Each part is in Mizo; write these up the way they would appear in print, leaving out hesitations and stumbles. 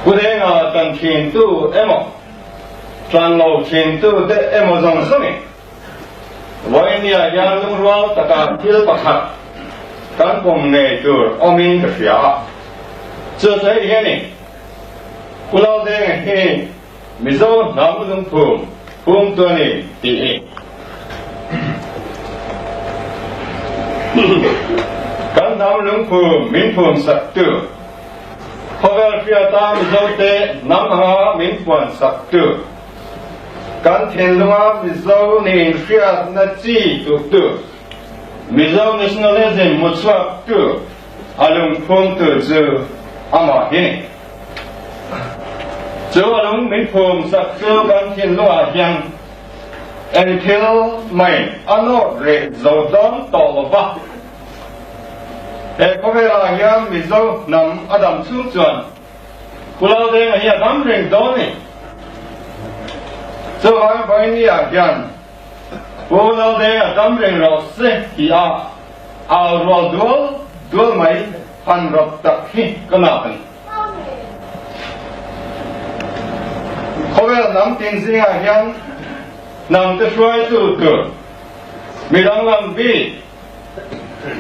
Pu Denga tan thintu emaw, tan lo thintu te emaw zawng zawngin Vawinia hian lungrual taka thil pakhat kan pawm ngei tur awmin ka hria a. Chu chu hei hianin Pu Laldenga hi Mizo hnam lungphum phum tu a ni tih hi kan hnam lungphum min phum sak tu, khawvel hriata Mizote hnam anga min puan sak tu, kan thinlunga Mizo nih hriatna chi tuk tu, Mizo nationalism hmuchhuak tu a lungphum tu chu amah hi ni. Chu a lung min phum sak chu kan thinlungah hian eng thil mai a nawt reh zo dawn tawh lo va. He khawvelah hian Mizo hnam a dam chhung chuan Pu Laldenga hi a dam reng dawn a ni. Chuvang Vawinia hian Pu Laldenga dam reng rawh se tih a au rual dual dual mai han rawt tak hi ka nak a ni. Khawvel hnam tin zingah hian hnam te hruaitu tur mi danglam bik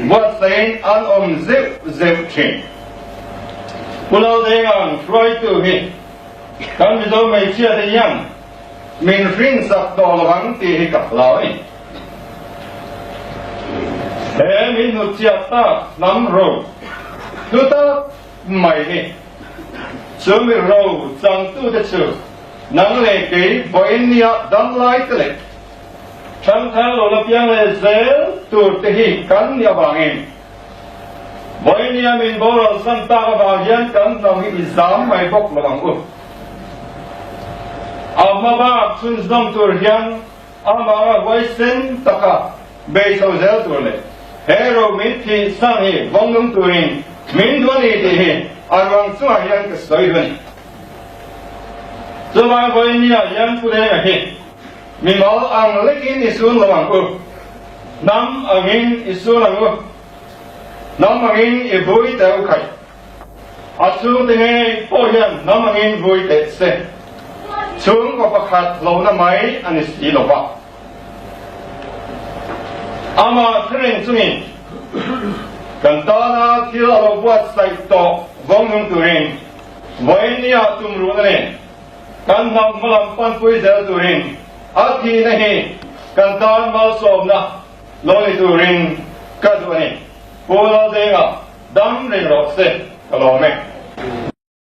buatsaiin an awm zeuh zeuh thin. Pu Laldenga'n hruaitu hi kan Mizo hmeichhia te hian min hrinsak tawh lo ang tih hi ka hlau a ni. He min hnutchhiat tak hnam ro hlu tak mai hi chu mi ro changtute chu nang leh kei vawiin nia dam lai te leh Thangthar lo la piang leh zel tur te hi kan nih avangin vawiin nia min boral san tak avang hian kan hnam hi i zam mai bawk lo ang u. A hma bak chhunzawm tur hian amah huaisen taka bei chho zel tur leh he ro min thih san hi vawngnung turin min duh a ni tih hi a ruang chungah hian ka sawi duh a ni. Chuvang vawiin nia hian Pu Denga hi Mimal ang lekin i sun lo ang u. Hnam angin i sun ang u. Hnam angin i vui teh u khaih. A chhungte ngei pawh hian hnam angin vui teh se. Chhungkaw pakhat hlauhna mai a ni si lo va. Amah thureng chungin kan tana thil a lo buatsaih tawh vawngnung turin vawinia tumruhna nen Kan hnam hmalam panpui zel turin a thihna hi kan tan malsawmna lo ni turin ka duh a ni. Pu Laldenga dam reng rawh se ka lawm e.